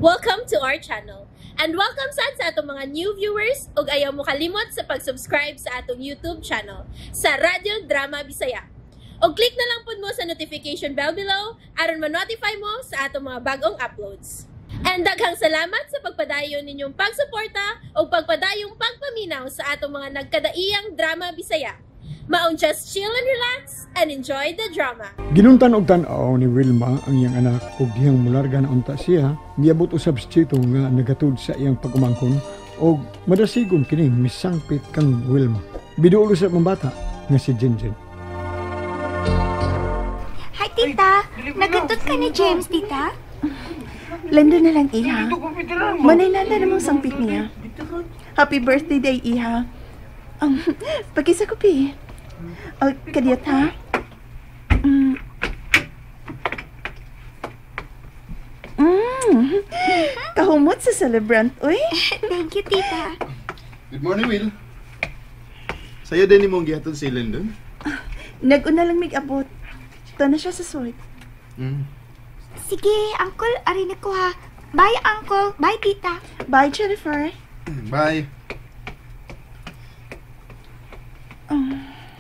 Welcome to our channel. And welcome sad sa atong mga new viewers ug ayaw mo kalimot sa pag-subscribe sa atong YouTube channel sa Radyo Drama Bisaya. Og click na lang pud mo sa notification bell below aron ma-notify mo sa atong mga bagong uploads. And daghang salamat sa pagpadayon ninyong pagsuporta ug pagpadayong pagpaminaw sa atong mga nagkadaiyang drama Bisaya. Maong just chill and relax and enjoy the drama. Ginuntan og tan-aw ni Wilma ang iyang anak ug dihang mularga na unta siya, miabot usab si Chito nga nagatud sa iyang pag-umangkon og madasigon kining misangpit kang Wilma. Biduol sa bata nga si Jinjin. Hi, tita. Nagkatut ka ni James, tita? Lando na lang, iha. Manay nanda namang sangpit niya. Happy birthday day, iha. Pagkisa ko, pi. Oh, kadiyot, ha? Mm. Mm. Kahumot sa celebrant, uy. Thank you, tita. Good morning, Will. Sa'yo din ni mong gihatod si Lyndon? Nag-una lang mig-abot. Ito na siya sa suite. Mm. Sige, uncle. Arin ko, ha. Bye, uncle. Bye, tita. Bye, Jennifer. Bye.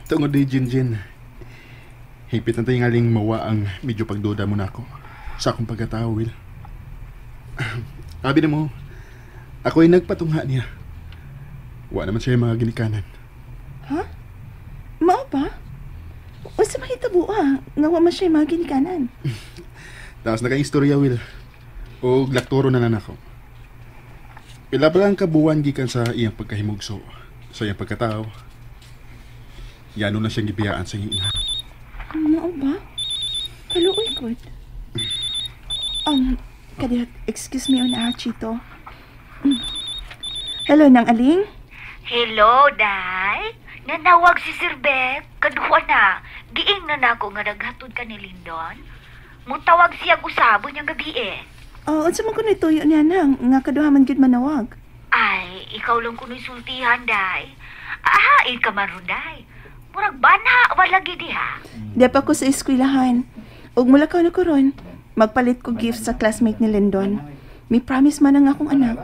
Tungod ni Jinjin, higpit na tingaling mawa ang medyo pagduda mo na ako sa akong pagkatao, Will. Abi na mo, ako'y nagpatungha niya. Wa naman siya yung mga ginikanan. Ha? Mao ba? Unsa mahitabo, ha? Nga wa man siya yung mga ginikanan. Taas na kang istorya, Will. O laktoro na lang ako. Pila pa lang kabuwan gikan sa iyang pagkahimugso, sa iyang pagkatao. Yano na siyang gibiyaan sa iyang ina. Mao ba? Kaluoy ko. Kadiyot, excuse me on Chito. Hello, Nang Aling? Hello, Day. Nanawag si Sir Beck. Kaduha na. Giing na nako nga naghatod ka ni Lindon. Mutawag siya usabo niyang gabi eh. Oh, unsa man kuno'y tuyo niya nang nga kaduha man gyud manawag. Ay, ikaw lang kuno'y sultihan, Day. Ahain ka man ron, Day. Murag banha, wala gidi ha. Di pa ko sa eskwelahan. Ug mulakaw na ko ron, magpalit ko gift sa classmate ni Lindon. May promise man ang akong anak.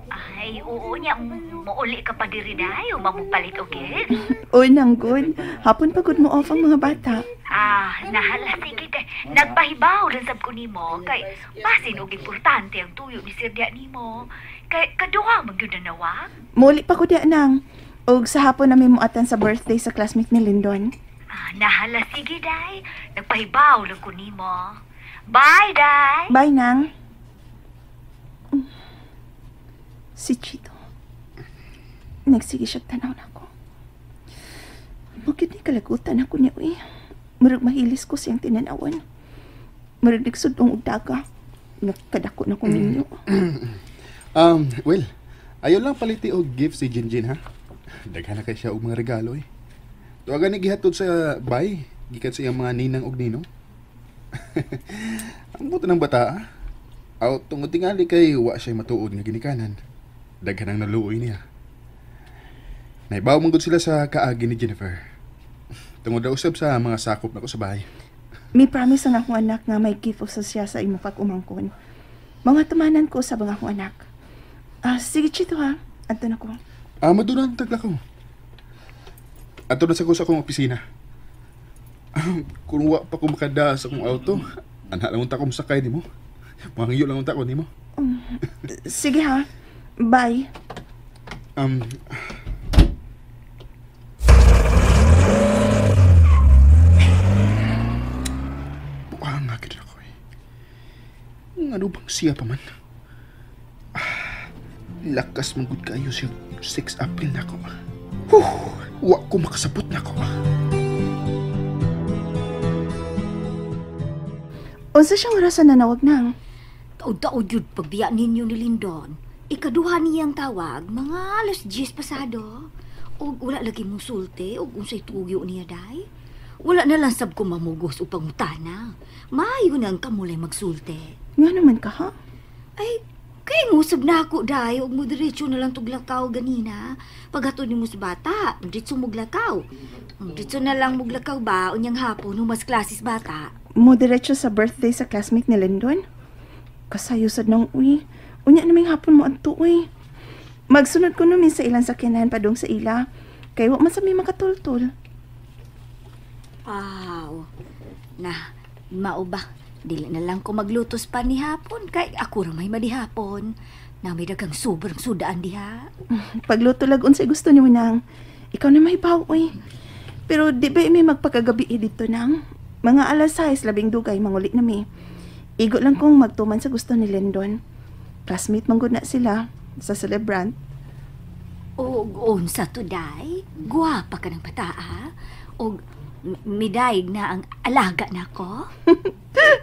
Ay, oo niya. Muuli ka pa diri, Day. O mamupalit og gift. Uy, nang good. Hapon pa good mo off ang mga bata. Ah, nahala, sige, Day. Nagpahibaw lang sab ko nimo kay basin og importante ang tuyo ni Sir Dia nimo. Kay kaduha man gyud na nawag. Muuli pa ko diya nang. Og sa hapon na may muatan sa birthday sa classmate ni Lindon. Ah, nahala, sige, Day. Nagpahibaw lang ko nimo. Bye, Day. Bye, Nang. Si Chito. Nagsige siya tanaw na ako. Mugid ni kalagutan ako niya, uy. Murag mahilis ko siyang tinanawan. Murag nagsudong og daga. Nagkadako na ko ninyo. Well, ayaw lang paliti og gift si Jinjin, ha? Daghan na kay siya og mga regalo, eh. Tuwagan ni gihatod sa bay, gikan sa iyang mga ninang og ninong. Ang buto ng bata, ah. Aw, tungod tingali kay wa siya matuod nga ginikanan. Daghan ang naluoy niya. Naibaw man gud sila sa kaagi ni Jennifer. Tungod daw usab sa mga sakop nako sa bahay. May promise ang akong anak nga may gift usab siya sa imong pag-umangkon. Mga tumanan ko usab ang akong anak. Ah, sige Chito ha. Adto na ko. Ah, maduna ang tagla ko. Adto na sa ko sa akong opisina. Kung wa pa ko makada sa akong auto, ana lang unta ko mosakay nimo. Mangyo lang unta ko nimo. Sige ha. Bye. Buang nga gid ako eh. Ngano bang siya pa man? Lakas man gud kayo siya 6 April na ako. Huh, wa ko makasabot na ako. Unsa siyang orasan na nawag nang? Taod-taod yun pagbiya ninyo ni Lindon. Ikaduha niyang tawag, mga 10:00 pasado. Og wala lagi mong sulti, og unsay tuyo niya, Day. Wala na lang sab ko mamugos o pangutana. Maayo na ang kamulay magsulti. Nga naman ka, ha? Ay, kay ngusab na ako, Day. Og mo diretso na lang tuglakaw ganina. Paghatod nimo sa bata, diretso muglakaw. Diretso na lang muglakaw ba, unyang hapon, humas klasis bata. Mo diretso sa birthday sa classmate ni Lindon? Kasayo sad nang uy. Unya naming hapon mo adto uy. Magsunod ko numin sa ilang sakyanan padung sa ila. Kay wa man sa mi makatultol. Aw. Na, mao ba? Dili na lang ko maglutos pa ni hapon kay ako ra may madihapon. Na may daghang sobrang sudaan diha. Pagluto lag unsay gusto nimo nang. Ikaw na mahibaw uy. Pero di ba may magpakagabi dito nang? Mga 6:00 labing dugay manguli na mi. Igo lang kong magtuman sa gusto ni Lindon. Classmate man gud na sila sa celebrant. Og unsa to day? Guwapa ka ng bataa. Og midayeg na ang alaga nako.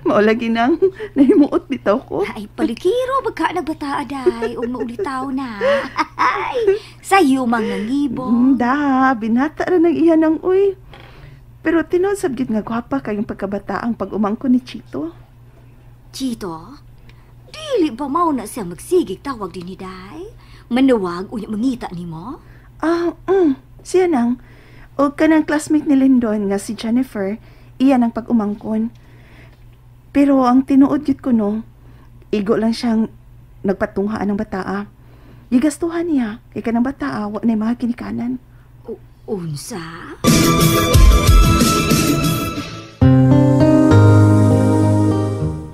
Mao lagi nang nahimuot bitaw ko. Ay palikiro bagka nagbataa day og maulitaw na. Ay, sayo mang nangibo. Da, binata ra nang iya nang uy. Pero tinuod sab gyud nga gwapa kayong pagkabataang pag-umangko ni Chito. Chito? Dili ba mao na siya magsigig tawag din ni day? Manuwag unya mangita nimo? Siya nang. O kanang classmate ni Lindon nga si Jennifer, iya nang pag-umangkon. Pero ang tinuod gyud ko no, igo lang siyang nagpatunghaan ng bataa. Gigastuhan niya, kay kanang bataa wa nay mga kinikanan. Unsa?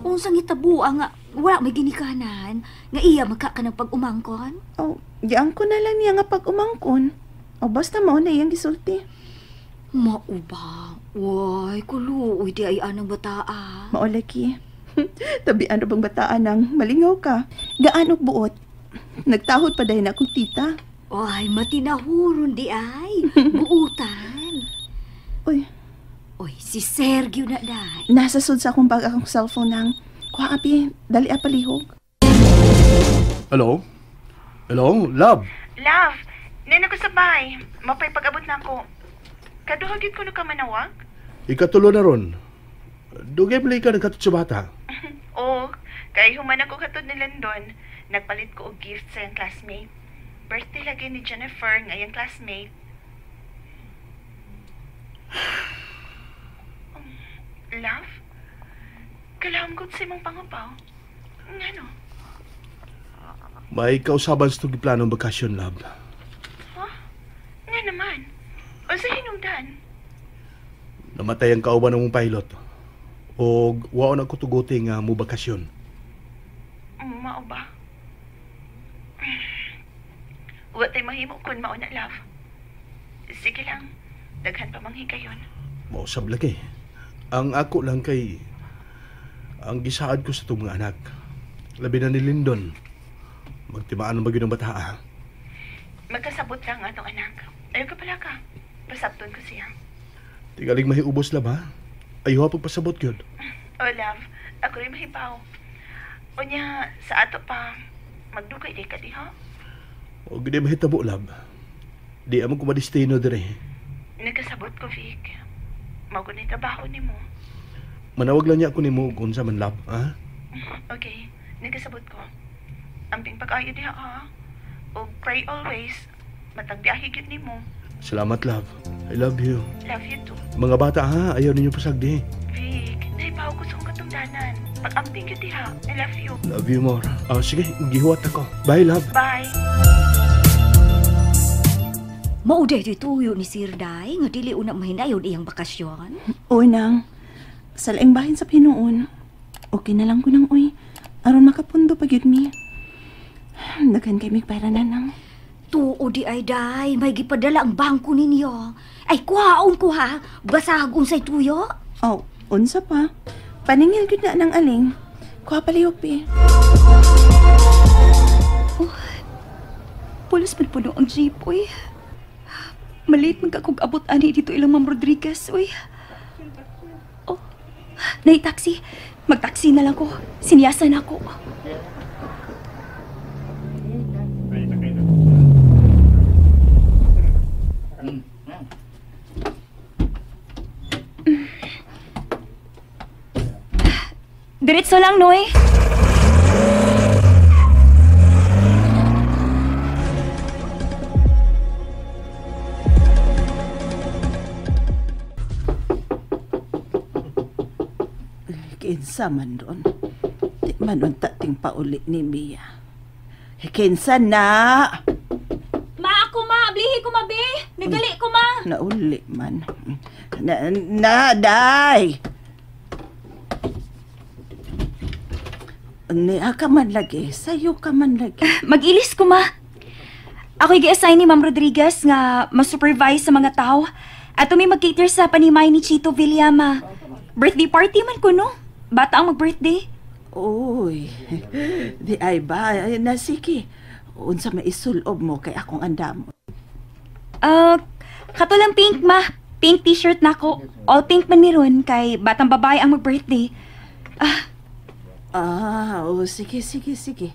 Unsang hitabua nga wala may ginikanan nga iya magka ka ng pag-umangkon? Oh, giangko na lang niya nga pag-umangkon. O basta mao na iyang gisulti. Mao ba? Way, kuluoy di ay anang bataa. Mao lagi. Tabi ano bang bataa nang malingaw ka? Gaano buot? Nagtahod pa dahin akong tita. Ay, matinahuron di ay. Buutan. Uy. Uy, si Sergio na day. Nasa sud sa akong bag akong cellphone nang. Kuha, abi. Dali a palihog. Hello? Hello? Love? Love, nena ko sa bay. Mapay pag-abot na ako. Kaduha gyud kuno ka manawag? Ikatulo na ron. Dugay pala ka nagkatod sa bata. Oo, kay human ako katod ni Lindon. Nagpalit ko og gift sa iyang classmate. Birthday lagi ni Jennifer nga iyang classmate. Love? Kalaham ko sa imong pangapaw. Ngano? May kausaban sa itong planong bakasyon, love. Huh? Nga naman. O sa hinungdan? Namatay ang kauban ng mong pilot. O wao na ko tuguti nga mo bakasyon. Mao ba? Wa tay mahimo kun mao na, love. Sige lang. Daghan pa mang higayon. Mausab lagi. Ang ako lang kay ang gisaad ko sa itong mga anak. Labi na ni Lindon. Magtimaan ang bagyo ng bataa. Magkasabot lang atong anak. Ayaw ka pala ka. Pasabton ko siya. Tigaling mahiubos la ba? Ayaw pagpasabot yun. Oh, love. Ako rin mahibaw. Unya, sa ato pa, magdugay di ka di, ha? O, gini mahitabo, love. Di among kumadistino dire. Nagkasabot ko, Vic. Magunay trabaho ni mo. Manawag lang niya ako ni mo kung sa man, love, ha? Okay. Nagkasabot ko. Amping pag-ayo diha, ha? O pray always. Matagbiyahe gyud ni mo. Salamat, love. I love you. Love you too. Mga bata, ha? Ayaw ninyo pasagdi. Vic, naibaw ko sa akong katungdanan. Pag-amping gyud diha. I love you. Love you more. Oh, sige, gihuwat ako. Bye, love. Bye. Mauday dito ni Sir Day nga dili una mahinayon iyang bakasyon. Uy, nang. Sa laing bahin sa Pinuon. Okay na lang ko nang uy. Aron makapundo pa gyud mi. Daghan kay mig pera na nang. Tuo di ay day, may gipadala ang bangko ninyo. Ay kuhaon ko ha, basag unsay tuyo. Oh, unsa pa? Paningil gyud na nang aling. Kuha palihog pi. Oh, pulos man puno ang jeep, uy. Malit man ka kog abot ani dito ilang Ma'am Rodriguez, uy. Oh, nay taxi. Magtaxi na lang ko. Sinyasan ako. Diretso lang, Noy. Kinsa man ron. Dali man unta ting pauli ni Mia. Kinsa na? Ma, ako ma. Ablihi ko ma, be. Nagali ko ma. Nauli man. Na, na day! Niya ka man lagi, sayo ka man lagi. Mag-ilis ko ma. Ako'y gi-assign ni Ma'am Rodriguez nga ma-supervise sa mga tao at may mag-cater sa panimay ni Chito Villama. Birthday party man ko, no? Bata ang mag-birthday. Uy, di ay ba, nasiki. Unsa may isulob mo kay akong andam. Kato lang pink, ma. Pink t-shirt na ako. All pink man meron kay batang babae ang mag-birthday. Ah, oh, sige, sige, sige.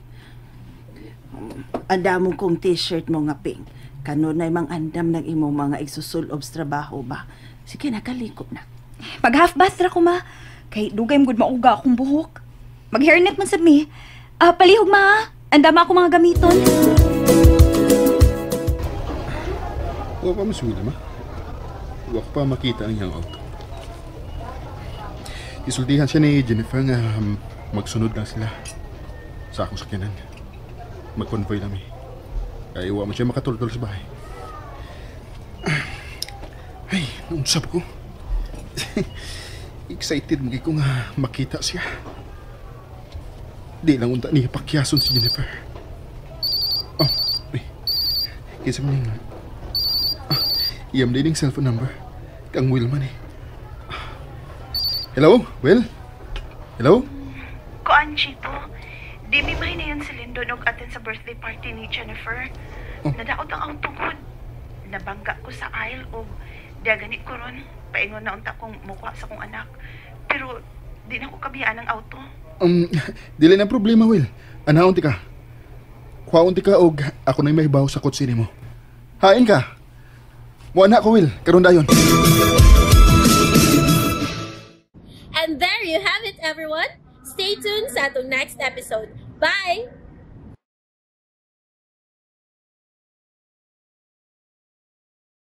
Andamon kong t-shirt mo nga pink. Kanunay mang andam ng imong mga igsusulob sa trabaho ba? Sige, nakaliko na. Pag half bath ra ko, ma. Kay dugay mo gud mauga akong buhok. Mag hairnet man sad mi. Ah, palihog ma. Andama ako mga gamiton. Wa pa mas Wilma. Wa ko pa makita ang iyang auto. Isultihan siya ni Jennifer nga magsunod lang sila sa akong sakyanan. Mag-convoy lang eh. Kaya wa man siya makatultol sa bahay. Ay, nausap ko. Excited mo ko nga makita siya. Di lang unta niya pakyason si Jennifer. Oh, uy. Kaysa man yung... Iyam din yung cellphone number. Kang Wilma ni. Hello, Will? Hello? Kuan, Chito. Di mi may na yun si Lindon og atin sa birthday party ni Jennifer. Oh. Nadaot ang auto ko. Nabangga ko sa aisle og diagani ko ron. Paingon na unta kong mukha sa kong anak. Pero di na ko kabiyaan ang auto. Dili na problema, Will. Anaon ti ka. Kuhaon ti ka og ako na'y mahibaw sa kotse nimo. Hain ka. Muana ko, Will. Karon dayon. And there you have it, everyone. Stay tuned sa atong next episode. Bye!